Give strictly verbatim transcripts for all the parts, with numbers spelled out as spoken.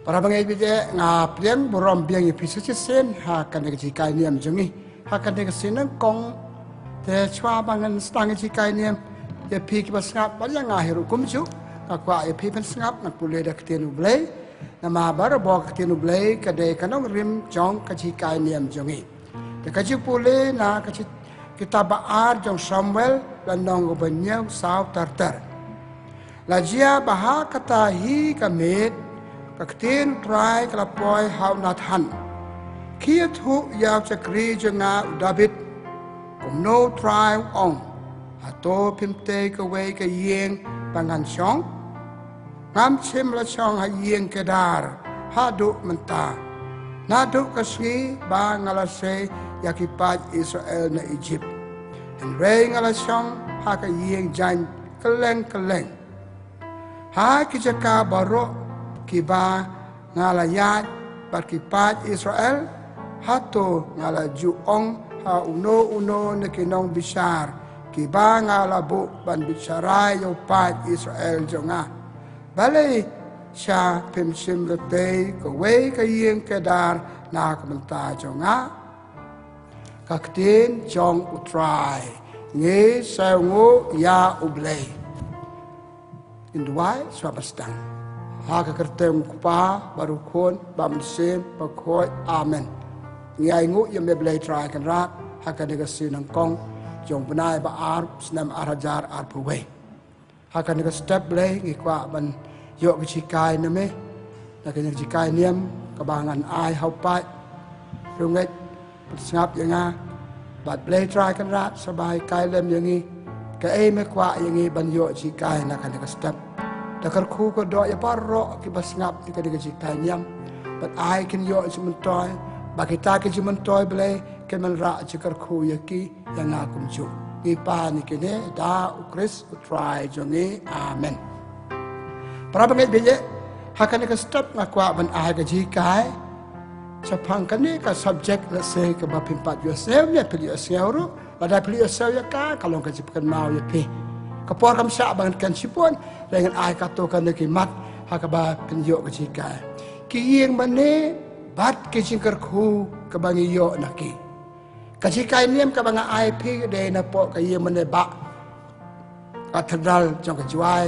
Para bangeit bad nga pdiang burom biang ïa phi sa shisien ha kane ka jinghikai niam jong ngi ha kane ka sngi nyngkong. Te shuwa ba ngan sdang ïa ka jinghikai niam ïa phi kiba sngap bad ïa nga hi ruh kumjuh, nga kwah ïa phi ban sngap, ngan pule da ka ktien U Blei. Namar ba ka ktien U Blei ka dei ka nongrim jong ka jinghikai niam jong ngi. Te ka jingpule na ka kitab ba ar jong Samuel, lynnong ba hynñiew saw ter ter. La jia ba ha kata hi ka miet, ka ktien U Trai ka la poi ha u Nathan: Khie ïathuh ïa u shakri jong nga u David, kumno U Trai u ong: Hato phim tei kawei ka ïing ba ngan shong? Ngam shym la shong ha ïing Kedar haduh mynta, naduh ka sngi ba nga la sei ïa ki paid Israel na Ijipt. Hynrei nga la shong ha ka ïing jaiñ kylleng kylleng. Ha ki jaka baroh kiba nga la ïaid bad ki paid Israel, hato nga la ju ong ha uno uno na ki nongbishar kiba nga la buh ban bishar ïa u paid Israel jong nga: Balei sha phim shym la tei kawei ka ïing Kedar na ka bynta jong nga? Ka ktien jong U Trai. Ngi sngewnguh ïa U Blei. Ngin duwai shuwa ban sdang. Ha ka kyrteng U Kpa bad U Khun bad U Mynsiem Bakhuid. Amen. Ngi ainguh ïa me Blei Trai Kynrad ha kane ka sngi nyngkong jong u bnai ba ar, snem ar hajar arphew wei. Ha kane ka step Blei ngi kwah ban ïoh ka jinghikai na me, na kane ka jinghikai niam kaba ngan ai ha u paid riewngeit ban sngap ïa nga. Bad Blei Trai Kynrad, sa ba hikai lem ïa ngi kaei me kwah ïa ngi ban ïoh jinghikai na kane ka step. Da kyrkhu kyrdoh ïa baroh kiba sngap ïa kane ka jinghikai niam, bad ai kin ïoh jingmyntoi, ba kita ki jingmyntoi Blei kin wanrah jingkyrkhu ïa ki, ïa nga kumjuh. Ngi pan ïa kine da U Khrist U Trai jong ngi. Amen. Para bangeit bad ïa, ha kane ka step nga kwah ban ai ka jinghikai shaphang kane ka subject, lehse kaba phim pat ïohsngew ne phi la ïohsngew ruh. Lada phi la ïohsngew ïa ka, ka long ka jingpynkynmaw ïa phi. Ka por kam shah ba ngan kren shibun, hynrei ngan ai katto katne ki mat ha kaba phin ïoh ka jinghikai. Ki ïing mane bad ki jingkyrkhu kaba ngi ïoh na ki. Ka jinghikai niam kaba nga ai phi dei napoh ka ïing mane ba Cathedral jong ka Jowai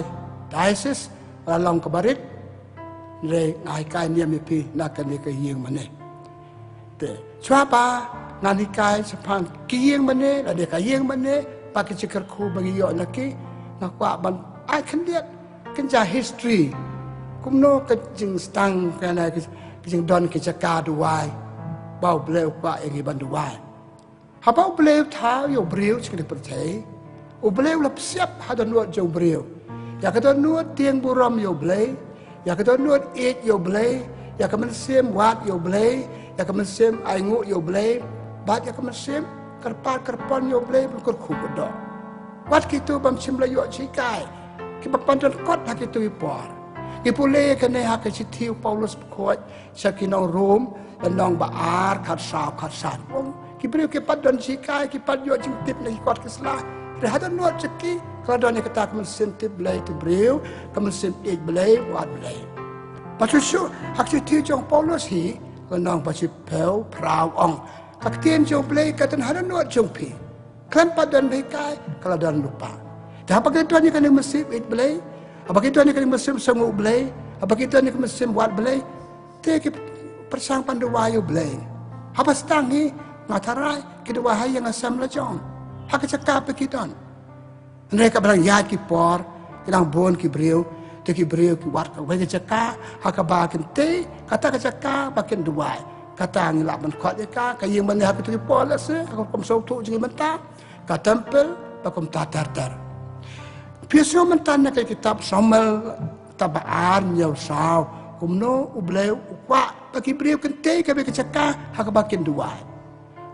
Diocese, la long kaba rit. Hynrei nga hikai niam ïa phi na kane ka ïing mane. Te shuwa ba ngan hikai shaphang ki ïing mane, lane ka ïing mane, bad ki jingkyrkhu ba ngi ïoh na ki, nga kwah ban ai khyndiat kynja history. Kumno ka jingsdang, kane ka jingdon ki jaka duwai ba U Blei u kwah ïa ngi ban duwai. Haba U Blei u thaw ïa u briew sha kane ka pyrthei, U Blei u la psiap ha dohnud jong u briew ïa ka dohnud tieng burom ïa U Blei, ïa ka dohnud ïeit ïa U Blei, ïa ka mynsiem wad ïa U Blei, ïa ka mynsiem ainguh ïa U Blei, bad ïa ka mynsiem kyrpad kyrpon ïa U Blei ban kyrkhu kyrdoh. Wat kito bym shym la ïoh jinghikai, kiba pyndonkot ha kito ki por. Ngi pule ïa kane ha ka shithi u Paulus bakhuid sha ki nong Rom, lynnong ba ar, khatsaw khatsan. Ong, ki briew ki pat don jinghikai, ki pat ïoh jingtip na ki kot ki sla. Hynrei ha dohnud jong ki ka la don ïa kata ka mynsiem tip Blei tip briew, ka mynsiem ïeit Blei wad Blei. Bad shuh shuh ha ka shithi jong u Paulus hi, lynnong ba shiphew phra, ong, ka ktien jong U Blei ka don ha dohnud jong phi. Khlem pat don ba hikai, ka la don lypa. Te haba ki don ïa kane ka mynsiem ïeit Blei, haba ki don ïa kane ka mynsiem sngewnguh Blei, haba ki don ïa ka mynsiem wad Blei, te ki pyrshang ban duwai ïa U Blei. Haba sdang hi, nga tharai ki duwai ha ïing ha sem la jong, ha ka jaka ba ki don. Hynrei kaba la ïaid ki por, ki dang bun ki briew, te ki briew ki wad kawei ka jaka ha kaba kin tei, kata ka jaka ba kin duwai. Kata ngi lah ban khot ïa ka ka ïing mane ha kito ki por, lehse ha ka rukom sngewthuh jong ngi mynta, ka temple, bad kumta ter ter. Phi sngew mynta na ka kitab Samuel, kitab ba ar, hynñiew saw, kumno U Blei u kwah ba ki briew kin tei kawei ka jaka ha kaba kin duwai.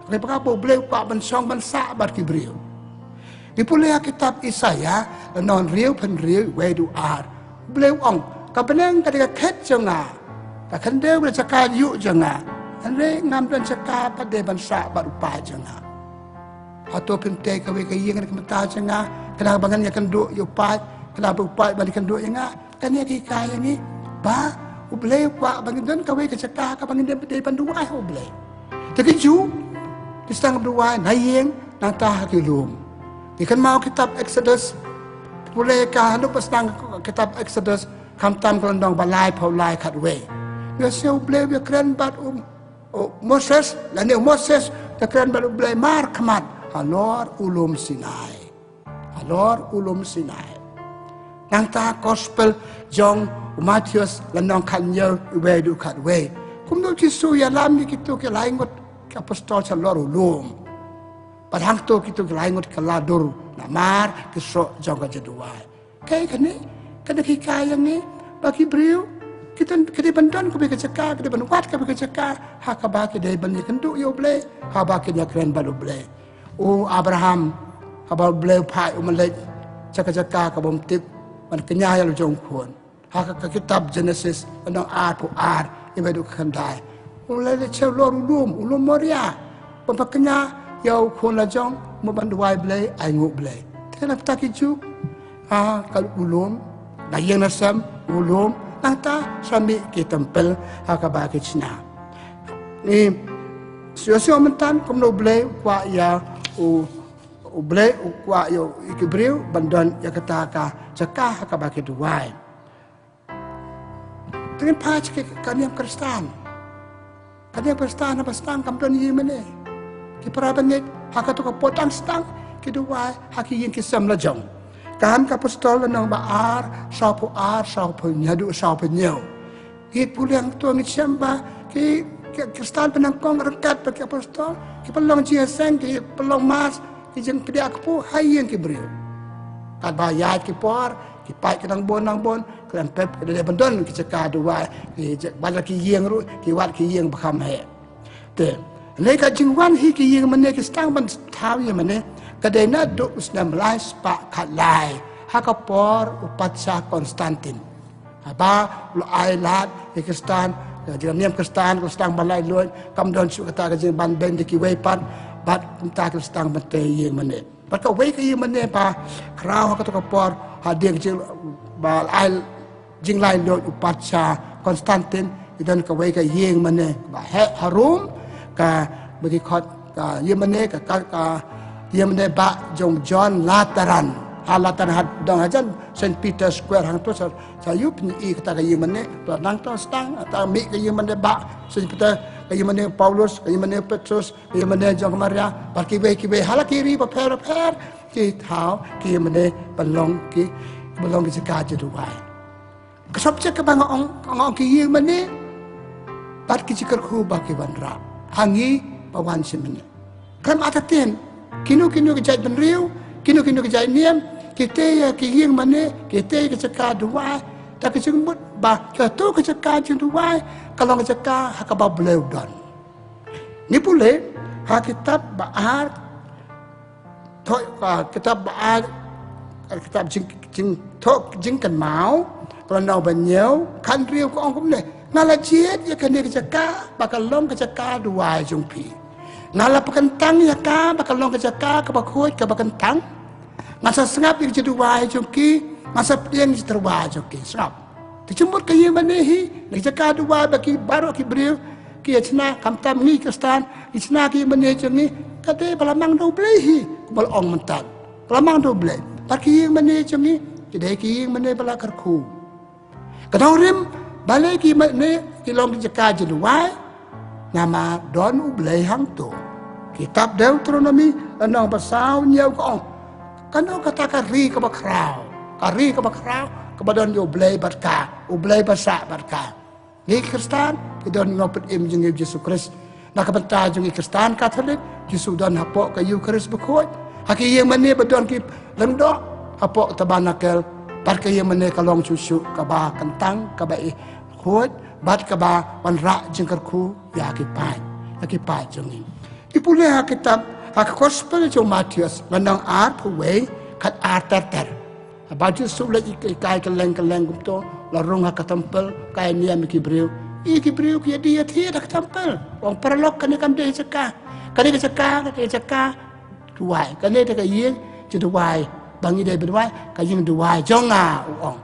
Kane ba ka ba U Blei u kwah ban shong ban sah bad ki briew. Ngi pule ha kitab Isaïah, lynnong hynriew, phew hynriew, wei haduh ar. U Blei u ong, ka bneng ka dei ka khet jong nga, ka khyndew ka dei jaka juh jong nga. Hynrei ngam don jaka pat de ban sah bad u paid jong nga. Hato phim tei kawei ka ïing na ka bynta jong nga, khnang ba ngan ïakynduh ïa u paid, khnang ba u paid ban ïakynduh ïa nga? Kane ka hikai ïa ngi ba U Blei u kwah ba ngin don kawei ka jaka kaba ngin dei ban duwai ha U Blei. Te ki Jiw ki sdang ban duwai na ïing, nangta ha ki lum. Ngi kynmaw kitab Exodus, pule ka handuh ba sdang kitab Exodus, khamtam ka lynnong ba laiphew lai khatwei. Ïa sha U Blei u ïakren bad u, u Moses, lane u Moses u ïakren bad U Blei markhmat halor u lum Sinai. Halor u lum Sinai. Nangta gospel jong u Mathaios lynnong khathynñiew, uwei haduh khatwei. Kumno u Jisu u ïalam ïa kito ki lai ngut ki apostol shalor u lum. Bad hangto kito ki lai ngut ki la dur namar ki sroh jong ka jingduwai. Kaei kane, ka dei ka hikai ïa ngi ba ki briew ki dei ban don kawei ka jaka, ki dei ban wad kawei ka jaka ha kaba ki dei ban ïakynduh ïa U Blei, ha kaba ki ïakren bad U Blei. U Abraham, haba U Blei u phah ïa u ban leit sha ka jaka kaba um tip, ban kñia ïa la jong u khun. Ha ka, ka kitab Genesis lynnong arphew ar, uwei haduh khatkhyndai. U leit leit shalor u lum, u lum Moria, ban pynkñia ïa u khun la jong, mo ban duwai Blei, ainguh Blei. Te nangta ki Jiw ha ka u lum, na ïing na sem u lum, nangta sa mih ki templ ha kaba ki shna. Ngi sngewthuh mynta kumno U Blei u kwah ïa u, U Blei u kwah ïa u, ïa ki briew ban don ïa kata ka jaka ha kaba ki duwai. Te ngin phai sha ka niam Khristan. Ka niam Khristan haba sdang kam don ïing mane. Ki para bangeit ha kato ka por dang sdang ki duwai ha ki ïing ki sem la jong. Ka Kam ki Apostol lynnong ba ar, sawphew ar, sawphew hynñiew haduh sawphew hynñiew. Ngi pule hangto ngi shem ba ki, ki Khristan ba nyngkong ryngkat bad ki apostol ki pynlong jingïaseng, ki pynlong mass, ki jingpdiah kpu ha ïing ki briew. Katba ïaid ki por ki pait ki nang bun nang bun, khlem pep ki dei ban don ki jaka duwai, ki jaka, bad la ki ïing ruh ki wad ki ïing ba kham heh. Te lei ka jingwan hi ki ïing mane, ki sdang ban thaw ïing mane ka dei naduh u snem lai spah khatlai ha ka por u patsha Konstantin. Haba u la ai lad ïa ki Khristan, ïa ka niam Khristan ka sdang ban laitluid, kam don shuh kata ka jingbanbeiñ da kiwei pat, bad kumta ki sdang ban tei ïing mane. Bad kawei ka ïing mane ba khraw ha kato ka por, hadien ka jing, ba ai jinglaitluid u patsha Konstantin, i don kawei ka ïing mane ba heh harum, kaba ki khot ka ïing mane, ka, ka, ka ïing mane bah jong John Lateran. Ha Lateran ha, dang hajan Saint Peter Square hangto sa, sa ïoh pynïohi kata ka ïing mane. To nangto sdang, ta mih ka ïing mane bah Saint Peter, ka ïing mane Paulus, ka ïing mane Petrus, ka ïing mane jong ka Maria, bad kiwei kiwei ha la ki ri bapher bapher ki thaw ki ïing mane ban long ki, ban long ki jaka jingduwai. Ka subject kaba nga ong, nga ong ki ïing mane bad ki jingkyrkhu ba ki wanrah ha ngi ba wan sha mynne. Khlem artatien, kino kino ki jait bynriew, kino kino ki jait niam, ki tei ïa ki ïing mane, ki tei ïa ki jaka duwai da ka jingmut ba kato ka jaka jingduwai ka long ka jaka ha kaba U Blei u don. Ngi pule ha kitab ba ar, thoh, ah, kitab ba ar, ah, kitab jing, jing, thoh Jingkynmaw, ka lynnong ba hynñiew, khathynriew ka ong kumne: Nga la jied ïa kane ka jaka ba ka long ka jaka duwai jong phi. Nga la pynkyntang ïa ka ba ka long ka jaka kaba khuid kaba kyntang. Nga sa sngap ïa ka jingduwai jong ki, nga sa pdiang ïa ka jingduwai jong ki. Sngap. Te jingmut ka ïing mane hi, ka jaka duwai ba ki baroh ki briew ki ïa shna, khamtam ngi Khristan, ngi shna ka ïing mane jong ngi, ka dei ba la mang da U Blei hi, kumba la ong mynta. Ba la mang da U Blei. Bad ki ïing mane jong ngi ki dei ki ïing mane ba la kyrkhu. Ka nongrim, balei ki ïing mane ki long ki jaka jingduwai? Namar don U Blei hangto. Kitab Deuteronomi lynnong ba saw hynñiew ka ong: Kano kata ka ri kaba khraw, ka ri kaba khraw, kaba don ïa U Blei bad ka, U Blei ba sah bad ka. Ngi Khristan ki don nongpynim jong ngi U Jisu Khrist. Na ka bynta jong ngi Khristan Katholik, Jisu u don hapoh ka Eukharist bakhuid. Ha ki ïing mane ba don ki lyngdoh, hapoh ka tabernacle, bad ka ïing mane ka long shuh shuh kaba kyntang, kaba i khuid, bad kaba wanrah jingkyrkhu ïa ki paid, ïa ki paid jong ngi. Ngi pule ha kitab, ha ka Gospel jong u Mathaios, lynnong arphew wei, khat ar ter ter. Haba Jisu u leit hikai kylleng kylleng kumto, la rung ha ka templ, ka ïa niam ïa ki briew. Ïa ki briew ki ïa die ïa thied ha ka templ. U ong, paralok, kane kam dei jaka. Kane ka jaka, kane ka jaka duwai. Kane dei ka ïing jingduwai. Ba ngi dei ba duwai, ka ïing duwai jong nga, u ong.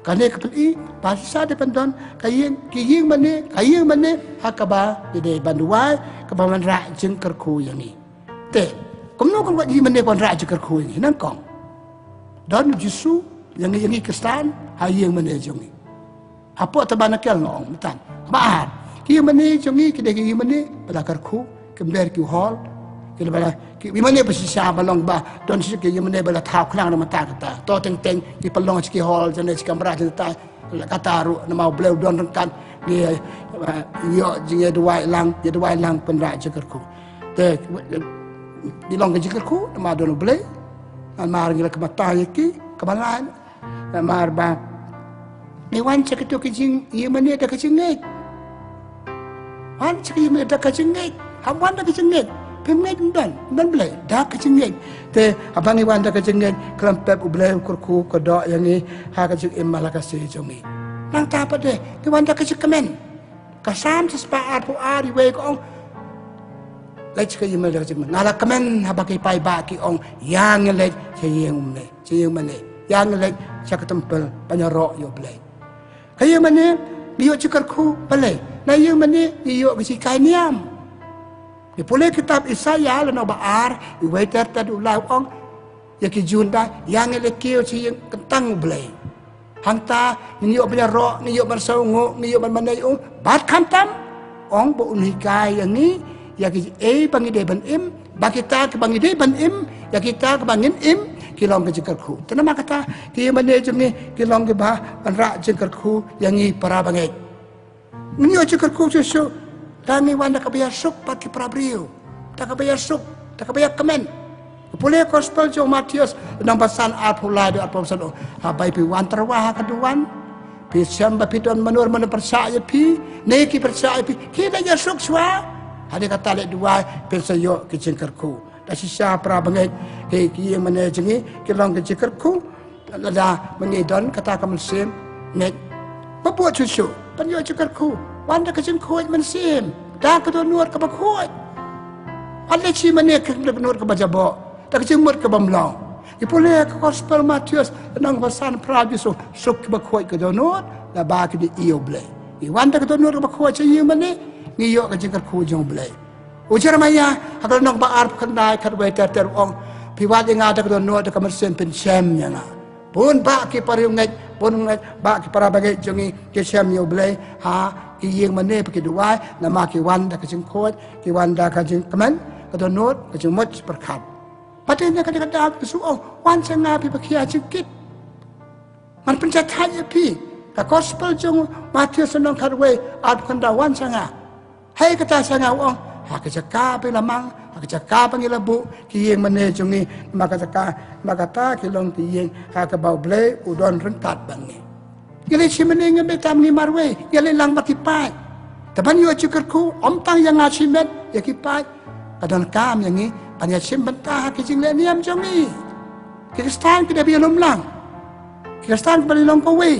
Kane ka pyni ba shisha dei ban don ka ïing, ki ïing mane, ka ïing mane ha kaba ïadei ban duwai, kaba wanrah jingkyrkhu ïa ngi. Te kumno kan ïing mane ka wanrah jingkyrkhu ïa ngi? Nyngkong, don u Jisu ïa ngi, ïa ngi Khristan, ha ïing mane jong ngi. Hapoh Tabernacle nga ong mynta. Ba ar, ki ïing mane jong ngi ki dei ki ïing mane ba la kyrkhu, ki ym dei ki hall, ki la ba la, ki ïing mane ba shisha ba long ba don shisha ki ïing mane ba la thaw khnang na mynta kata. To teng teng ki pynlong sha ki hall, jane sha ki kamra jane tai. La kata ruh namar U Blei u don ryngkat, ngi, eh, ïoh jingïaduwai lang, ïaduwai lang, pynrah jingkyrkhu. Te ngi long ka jingkyrkhu namar don U Blei. Namar ngi la ka bynta ïa ki, kaba lai, namar ba ngi wan sha kito ki jing, ïing mane da ka jingngeit. Wan sha ka ïing mane da ka jingngeit. Hap wan da ka jingngeit. Phim ngeit ym don, ym don Blei, da ka jingngeit. Te haba ngi wan da ka jingngeit, khlem pep U Blei u kyrkhu, ka doh ïa ngi ha ka jingim, ha la ka sngi jong ngi. Nangta pat de ngi wan da ka jingkmen. Ka Salm shispah arphew ar, iwei ka ong, leit sha ka ïing mane da ka jingkmen. Nga la kmen haba ki paidbah ki ong, ïa ngi leit sha ïing mane, sha ïing mane, ïa ngi leit sha ka templ ban ïaroh ïa U Blei. Ka ïing mane ngi ïoh jingkyrkhu balei? Na ïing mane ngi ïoh ka jinghikai niam. Ngi pule kitab Isaïah lynnong ba ar, iwei ter ter, u lai u ong ïa ki Judah, ïa ngi leit kiew sha ïing kyntang U Blei. Hangta ngin ïoh ban ïaroh, ngin ïoh ban sngewnguh, ngin ïoh ban mane ïa u. Bad khamtam ong ba un hikai ïa ngi ïa kiei ba ngi dei ban im, ba kita kiba ngi dei ban im, ïa kita kiba ngin im, ki long ka jingkyrkhu. Te namar kata ki ïing mane jong ngi ki long kiba wanrah jingkyrkhu ïa ngi para bangeit. Ngi ïoh jingkyrkhu shuh shuh lada ngi wan da kaba ïasuk bad ki para briew, da kaba ïasuk, da kaba ïakmen. Pule Gospel jong u Mathaios lynnong ba san, arphew lai haduh arphew san, ong, haba phi wan tyrwa ha ka duwan, phi shem ba phi don mano mano pyrshah ïa phi, ne ki pyrshah ïa phi, khie leit ïasuk shuwa. Hadien kata leit duwai, phin sa ïoh ki jingkyrkhu. Da shisha para bangeit, ki, ki ïing mane jong ngi ki long ki jingkyrkhu. Lada ma ngi don kata ka mynsiem ngeit, ba bud shuh shuh ban ïoh jingkyrkhu. Wan da ka jingkhuid mynsiem, da ka dohnud kaba khuid. Wat leit shi mane ka dohnud kaba jaboh, da ka jingmut kaba ym long. Ngi pule ka Gospel Mathaios lynnong ba san, phra, Jisu, suk kiba khuid ka dohnud, naba kin ïohi ïa U Blei. Ngi wan da ka dohnud kaba khuid sha ïing mane, ngi ïoh ka jingkyrkhu jong U Blei. U Jeremaïah ha ka lynnong ba arphew khyndai, khatwei ter ter, u ong, phi wad ïa nga da ka dohnud, da ka mynsiem phin shem ïa nga. Bun bah ki para ngeit, bun ngeit, bah ki para bangeit jong ngi ki shem ïa U Blei ha ki ïing mane ba ki duwai, namar ki wan da ka jingkhuid, ki wan da ka jingkmen, ka dohnud, ka jingmut pyrkhat. Bad ïa kane ka daw Jisu u ong, wan sha nga phi ba khia jingkit, ngan pynjahthait ïa phi. Ka Gospel jong u Mathaios lynnong khatwei, arphew khyndai, wan sha nga. Hei kata sha nga, u ong, ha ka jaka ba ngi la mang, ha ka jaka ba ngi la buh ki ïing mane jong ngi, namar ka jaka, namar kata ki long ki ïing ha kaba U Blei u don ryngkat bad ngi. Ngi leit shi mane ngim dei tam ngi marwei, ngi leit lang bad ki paid. Te ban ïoh jingkyrkhu, ym tang ïa nga shimet, ïa ki paid, ka donkam ïa ngi ban ïashim bynta ha ki jingleh niam jong ngi. Ki Khristan ki dei ban ïalum lang. Ki Khristan ki ban ïalum kawei.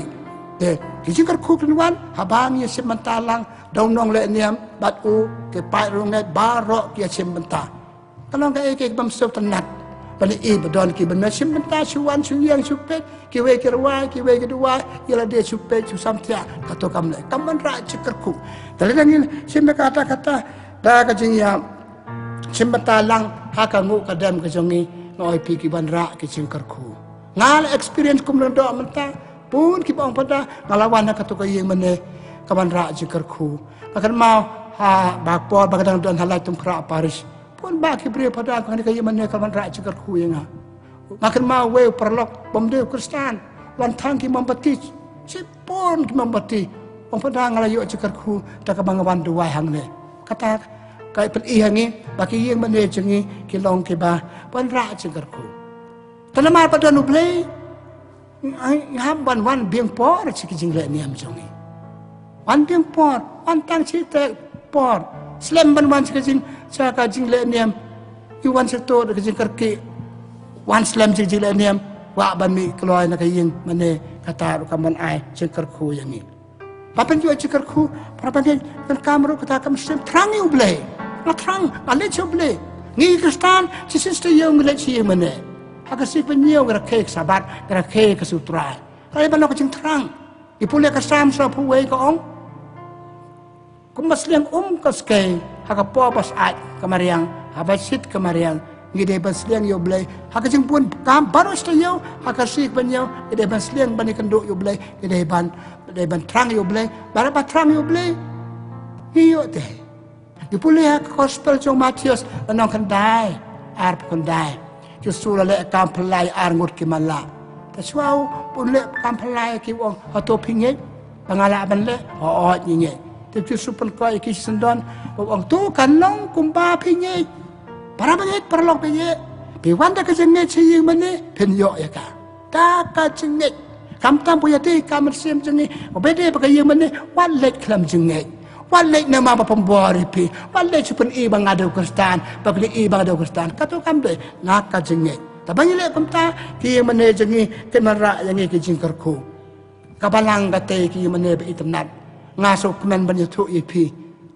Te ki jingkyrkhu kin wan haba ngi ïashim bynta lang da u nongleh niam bad u, ki paid ruh ngeit, baroh ki ïashim bynta. Ka long kaei kaei kaba ym sngewtynnat ban ïohi ba don ki ban ïashim bynta shu wan shu ïeng shu peit, kiwei ki rwai, kiwei ki duwai, ïa lade shu peit shu samthiah. Kato kam leh, kam wanrah jingkyrkhu. Te lada ngi shim ïa kata, kata da ka jingïa shim bynta lang ha ka nguh ka dem ka jong ngi, nga ong ïa phi, ki wanrah ki jingkyrkhu. Nga la experience kumno doh mynta, bun kiba ong, phada nga la wan ha kato ka ïing mane, ka wanrah jingkyrkhu. Nga kynmaw ha ba por ba nga dang don ha Laitumkhrah Parish, bun bah ki briew, phada kane ka ïing mane ka wanrah jingkyrkhu ïa nga. Nga kynmaw uwei u paralok bym dei u Khristan, wan thang ki mombati, shibun ki mombati. Ong, phada nga la ïoh jingkyrkhu da kaba nga wan duwai hangne. Kata ka pyni ha ngi ba ki ïing mane jong ngi ki long kiba wanrah jingkyrkhu. Te namar ba don U Blei, nga hap ban wan biang por sha ki jingleh niam jong ngi. Wan biang por, wan tang shi te por. Slem ban wan sha ka jing, sha ka jingleh niam. Ngi wan sha to da ka jingkyrkieh. Wan slem sha ka jingleh niam. Wah ban mih kloi na ka ïing mane, kata ruh kam ban ai jingkyrkhu ïa ngi. Ba phin ïoh jingkyrkhu, para bangeit, phin kam ruh kata ka mynsiem thrang ïa U Blei. Nga thrang, nga leit sha U Blei. Ngi ki Khristan, shisien shisien ïoh ngi leit sha ïing mane. Ha ka sngi pynïew ngi rakhe ka Sabbath, ngi rakhe ka sngi U Trai. Ka dei ban long ka jingthrang. I pule ka Salm saw phew wei ka ong, kumba sliang um ka skei ha ka por ba syaid ka mariang, haba shit ka mariang, ngi dei ban sliang ïa U Blei ha ka jingbun kam baroh shi taïew, ha ka shi kaban ïew ngi dei ban sliang ban ïakynduh ïa U Blei, ngi dei ban, dei ban thrang ïa U Blei. Ba la ba thrang ïa U Blei, ngi ïoh te. Ngi pule ha ka Gospel jong u Mathaios, lynnong khyndai, arphew khyndai. Jisu u la leh kam phylla ïa arngut ki matlah. Te shuwa u pynleh kam phylla ïa ki, u ong, hato phi ngeit ba nga lah ban leh? Hooid, ngi ngeit. Te Jisu u pynkoit ïa ki shisyndon, u ong, to kan long kumba phi ngeit. Para bangeit, paralok bangeit, phi wan da ka jingngeit sha ïingmane, phin ïoh ïa ka. Da ka jingngeit. Khamtam ba ïadei ka mynsiem jong ngi, ba dei ba ka ïingmane, wat leit khlem jingngeit. Wat leit namar ba pynbor ïa phi. Wat leit shu pyni ba nga dei u Khristan, ba phi i ba nga dei u Khristan. Kato kam dei, na ka jingngeit. Te ba ngi leh kumta, ki ïingmane jong ngi kin wanrah ïa ngi ki jingkyrkhu. Ka Balang ka tei ki ïingmane ba itynnad. Nga sngewkmen ban ïathuh ïa phi,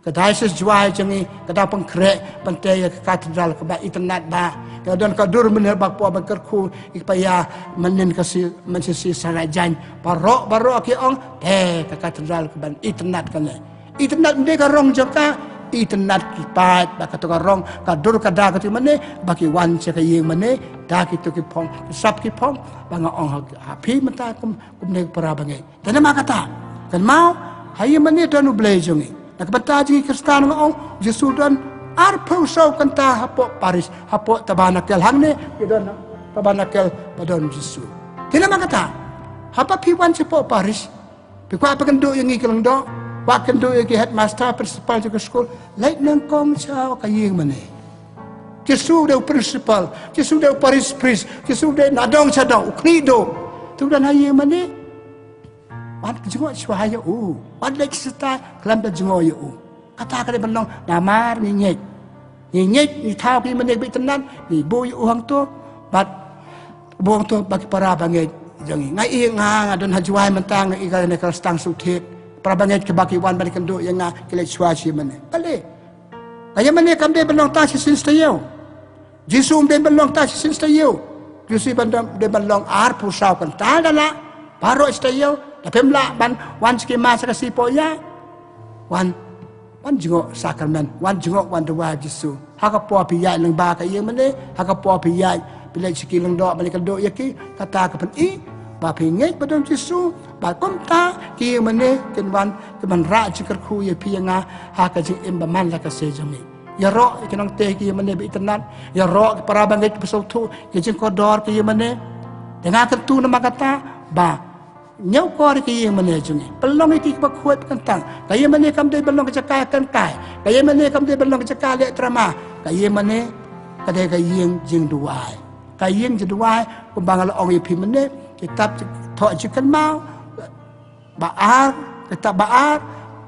ka Diocese Jowai jong ngi ka dang pynkhreh ban tei ïa ka Cathedral kaba itynnad bha. Ka don ka dur mynhynnin ba ka por ban kyrkhu ïa ki paia mynhynnin ka shi, mynshisha Sarai Jaiñ. Baroh baroh ki ong, tei ka Cathedral kaban itynnad kane. Itynnad ym dei ka rong jong ka, itynnad ki paid, ba kato ka rong, ka dur ka dar ka ïingmane, ba ki wan sha ka ïingmane da kito ki phong, ki sap ki phong. Ba nga ong ha, ha phi mynta kum, kumne para bangeit. Te namar kata, kynmaw, ha ïingmane don U Blei jong ngi. Na ka bynta jong ngi Khristan nga ong, Jisu don arphew saw kynta hapoh parish, hapoh tabernacle hangne, ki don tabernacle ba don Jisu. Te namar kata, haba phi wan shapoh parish, phi kwah phi kynduh ïa ngi ki lyngdoh, kwah kynduh ïa ki headmaster, principal jong ka skul, leit nyngkong sha ka ïingmane. Jisu dei u principal, Jisu dei u parish priest, Jisu dei na dong sha dong, u khlieh duh. Te u don ha ïingmane, wat jngoh shuwa ïa u, wat leit shatei khlem da jngoh ïa u. Kata ka dei ban long namar ngi ngeit. Ngi ngeit, ngi thaw ka ïingmane ba itynnad, ngi buh ïa u hangto, bad buh hangto ba ki para bangeit jong ngi. Nga i nga, nga don ha Jowai mynta, nga i kane ka Rastang Suthied. Para bangeit kiba ki wan ban kynduh ïa nga ki leit shuwa sha ïingmane. Balei? Ka ïingmane kam dei ban long tang shisien shi taïew. Jisu um dei ban long tang shisien shi taïew. Jisu ban dei, dei ban long arphew saw kynta da lah. Baroh shi taïew. Da phim lah ban wan sha ki mass ha ka shi poh ïa. Wan, wan jngoh sakramen, wan jngoh wan duwai Jisu. Ha ka por phi ïaid lyngba ka ïingmane, ha ka por phi ïaid, phi leit sha ki lyngdoh ban leit kynduh ïa ki, kata ka pyni ba phi ngeit ba don Jisu. Ba kumta ki ïingmane kin wan, kin wanrah jingkyrkhu ïa phi ïa nga ha ka jingim ba man la ka sngi jong ngi. Ïaroh ïa ki nongtei ki ïingmane ba itynnad, ïaroh ki para bangeit ba sngewthuh ïa ki jingkordor ki ïingmane. Te nga kyntu namar kata ba ñiewkor ïa ki ïingmane jong ngi, pynlong ïa ki kiba khuid kyntang. Ka ïingmane kam dei ban long ka jaka ïa kynthei, ka ïingmane kam dei ban long ka jaka leh drama. Ka ïingmane ka dei ka ïing jingduwai. Ka ïing jingduwai, kumba nga la ong ïa phi mynne, kitab Thoh Jingkynmaw ba ar, kitab ba ar,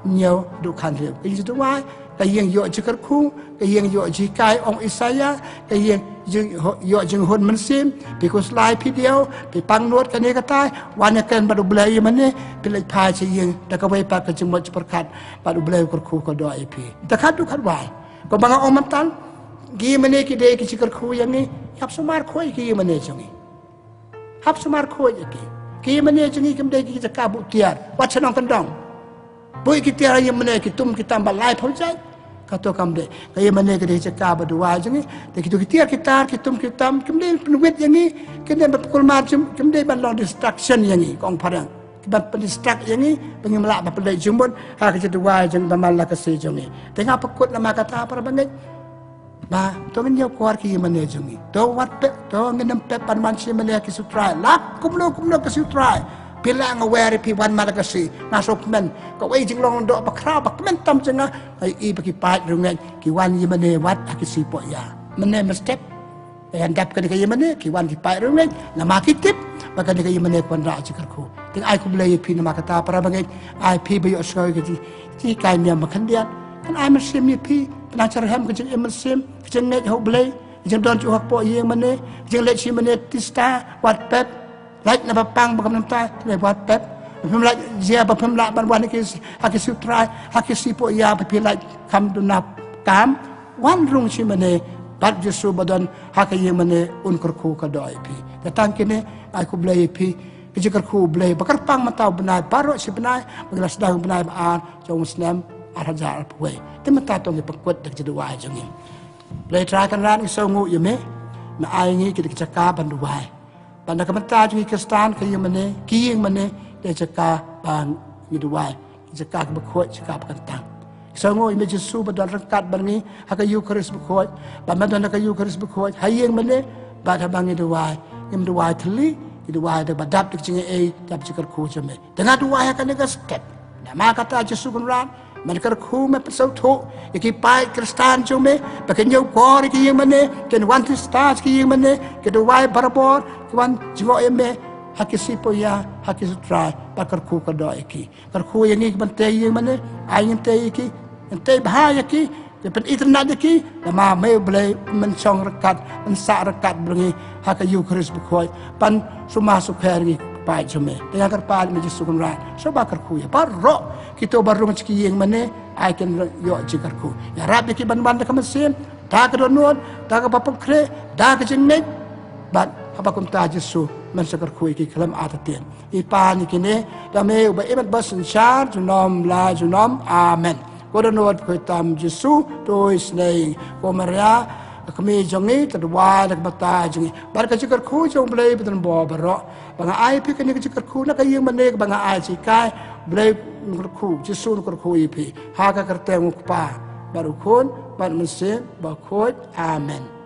hynñiew haduh hynriew. Ka ïing jingduwai, ka ïing ïoh jingkyrkhu, ka ïing ïoh jinghikai, ong Isaïah, ka ïing jing, ïoh jinghun mynsiem. Phi khuslai phi diaw, phi pang nud kane katai, wan ïakren bad U Blei ïa mane, phi leit phai sha ïing da kawei pat ka jingmut jingpyrkhat bad U Blei u kyrkhu kyrdoh ïa phi. Te khatduh khatwai, kumba nga ong mynta, ki ïingmane ki dei ki jingkyrkhu ïa ngi. Hap sumar khuid ki ïingmane jong ngi. Hap sumar khuid ïa ki. Ki ïingmane jong ngi kim dei ki jaka buh tiar, wat shnong kyndong. Buh ki tiar ha ïingmane, ki tum ki tam ba laiphew jait. Kato kam dei. Ka ïingmane ka dei jaka ba duwai jong ngi. Te kito ki tiar ki tar, ki tum ki tam, kim dei pynwit ïa ngi, kim dei ban pynkulmar jong, kim dei ban long distraction ïa ngi, ka ong phareng. Ki ban pyndistract ïa ngi ba ngim lah ban pynleit jingmut ha ka jingduwai jong ngi ba man la ka sngi jong ngi. Te nga pynkut namar kata, para bangeit, ba to ngin ïakor ki ïingmane jong ngi. To wat pep, to ngin ym pep ban wan sha ïingmane ha ki Sngi U Trai. La kumno kumno ki Sngi U Trai, phi lah, nga wer ïa phi, wan man la ka sngi. Nga sngewkmen, kawei jinglong doh ba khraw ba kmen tam jong nga, nga ïohi ba ki paid riewngeit ki wan ïingmane wat ha ki sngi poh ïa. Mynne mynstep, ïa dap kane ka ïingmane ki wan ki paid riewngeit, namar ki tip ba kane ka ïingmane ka wanrah jingkyrkhu. Te ai khublei ïa phi namar kata, para bangeit. Ai phi ba ïohsngew ïa ka jing, jinghikai niam ba khyndiat, kan ai mynsiem ïa phi, pynshai rhem ka jingim mynsiem, ka jingngeit ha U Blei, ka jingdon jong u hapoh ïingmane, ka jingleit sha ïingmane tista, wat pep. Lait na ba pang ba kam namar, leit wat pep. Phim lait jia ba phim lah ban wan ha ki, ha ki Sngi U Trai, ha ki sngi poh ïa ba phi lait kham duna kam. Wan rung sha ïingmane, bad Jisu ba don ha ka ïingmane un kyrkhu kyrdoh ïa phi. Te tang kine, ai khublei ïa phi. Ki jingkyrkhu Blei ba kyrpang mynta u bnai baroh shi bnai, ba ngi la sdang u bnai ba ar jong u snem ar hajar arphew wei. Te mynta to ngi pynkut da ka jingduwai jong ngi. Blei Trai Kynrad, ngi sngewnguh ïa me, me ai ngi ki da ki jaka ban duwai. Ban da ka bynta jong ngi Khristan, ka ïing mane, ki ïing mane, da jaka ban ngi duwai. Jaka kaba khuid, jaka ba kyntang. Sngewnguh ïa me Jisu ba don ryngkat bad ngi ha ka Eukharist bakhuid. Ba me don ha ka Eukharist bakhuid ha ïing mane, bad haba ngi duwai, ngim duwai thylli, ngi duwai da ba dap da ka jingaiei, dap jingkyrkhu jong me. Te nga duwai ha kane ka step, namar kata Jisu Kynrad, men kyrkhu, men pynsngewthuh ïa ki paid Khristan jong me ba kin ñiewkor ïa ki ïing mane, kin wan tista sha ki ïing mane, kin duwai barabor, kin wan jngoh ïa me ha ki sngi puja, ha ki sngi Trai, bad kyrkhu kyrdoh ïa ki. Kyrkhu ïa ngi ki ban tei ïing mane, ai ngin tei ïa ki, ngin tei bha ïa ki, ngin pynitynnad ïa ki, namar me U Blei men shong ryngkat, men sah ryngkat bad ngi ha ka Eukharist bakhuid, ban sumar sukher ngi ki paid jong me. Te nga kyrpad me Jisu Kynrad, sngewbha kyrkhu ïa baroh kito ba rung sha ki ïing mane, ai kin ïoh jingkyrkhu. Ïarap ïa ki ban wan da ka mynsiem, da ka dohnud, da kaba pynkhreh, da ka jingngeit. Bad haba kumta Jisu, men sa kyrkhu ïa ki khlem artatien. I pan ïa kine da me uba im bad synshar junom la junom. Amen. Ko dohnud, ko itam Jisu, to isynei. Ko Maria, ka kmie jong ngi, to duwai da ka bynta jong ngi. Bad ka jingkyrkhu jong U Blei ba donbor baroh. Ba nga ai phi kane ka jingkyrkhu na ka ïing mane kaba nga ai sha ki. Blei un kyrkhu, Jisu un kyrkhu ïa phi. Ha ka kyrteng U Kpa bad U Khun bad U Mynsiem Bakhuid. Amen.